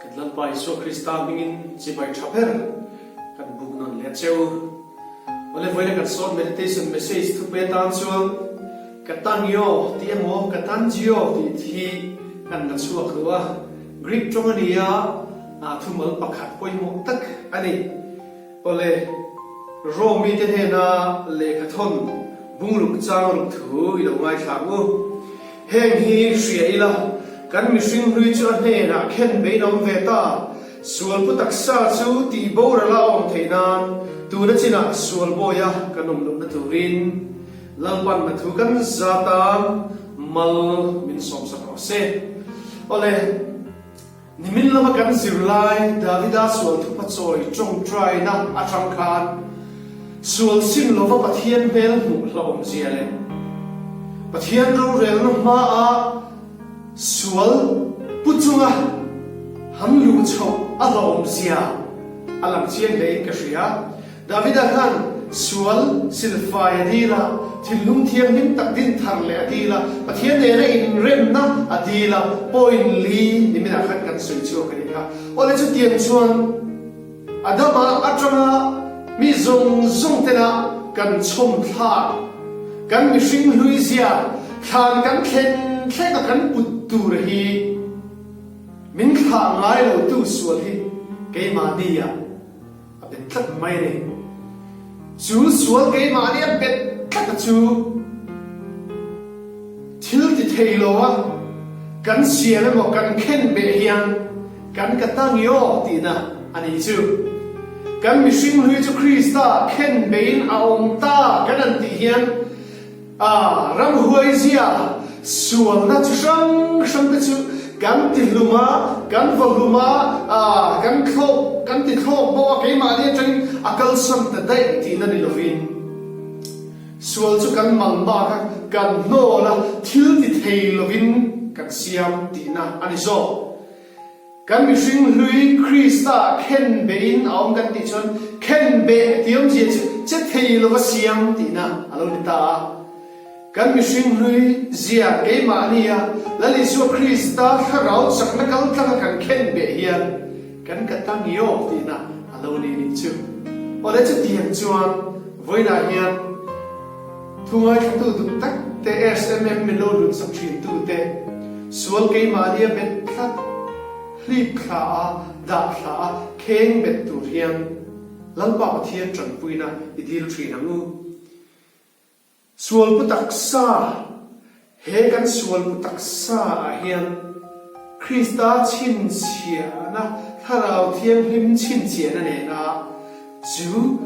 Kan Lalpa Isua Krista hmingin chibai tha ber kan buk nawn leh a cheu. Awle vawiina kan short meditation message thupe atan chuan Ka tangio tih emaw ka tangio tih hi kan la chhuak duh a, Greek tawng a ni a, thumal pakhat pawimawh tak a ni. Awle, Rome mite hnena lehkha thawn bungruk chang ruk thu i lo ngaithla ang u. Heng hi hria ila, kan mihring hlui chu a hnenah khen bein a awm ve ta. Sual pu taksa chu tih boral a awm theih nan tuna chinah sual bawia kan awm lohna turin Lalpan na thu kan zat a, mal min sawmsak rawh se. Awle. Nimin lama kan zirlai Davida sual thupa chawi tawngtaina atang khan sual sim lova Pathian hmel hmuh hlauhawmzia leh Pathian rorelna hmaah sual pu chunga han luh chhoh a hlauhawmzia a lang chiang hlein ka hria. Davida khan sual silfai a dil a, thinlung thianghlim tak din thar leh a dil a, Pathian nena inremna a dil a, point li niminah khan kan sawi chhuak a nih kha. Awle chutiang chuan Adama atanga mi zawng zawng tena kan chhawm thlak, kan mihring hlui zia thlan kan thlen thleng a kan put tur hi min thlah ngai lo tu sual hi keimahni ah A bet tlat mai a ni. Chu sual keimahni a bet tlat a chu thil ti thei lo a kan siam emaw kan khen beh hian kan ka tangio tihna a ni chu. Kan mihring hlui chu Krista khen beiin a awm ta kan han tih hian A ramhuai zia sualna chi hrang hrang te chu kan ti hlum a, kan va hlum a, kan thlawk, kan ti thlawk bawk a, keimahni atangin a kalsan ta daih tihna ni lovin sual chu kan mang bak a, kan hnawl a, thil ti thei lovin kan siam tihna a ni zawk. Kan mihring hlui Krista khen behin a awm kan tih chuan khen beh tih awmzia chu che thei lova siam tihna a lo ni ta a. Kan mihring hlui zia keimahnia Lal Isua Krista thlarau chakna kal tlanga kan khen beh hian kan ka tangio tihna a lo ni nih chu. Awle chutiang chuan vawiinah hian Thu ngaithlatu duh tak te, SMM min lo hlutsak thintu te, sual keimahnia bet tlat, hlip thla a, dah thla a, kheng bet tur hian Lalpa Pathian tanpuina i dil thin ang u. Sual pu taksa, He kan sual pu taksa ah hian Krista chhinchhiahna, Thlarau Thianghlim chhinchhiahna nena chu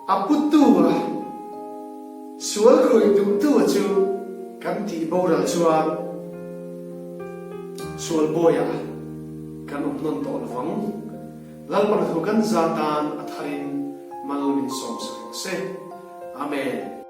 A putu a, sual khawih duhtu a chu kan tih boral chuan sual bawiah kan awm nawn tawh lovang. Lalpa thu kan za tan a tharin mal min sawmsak rawh se. Amen.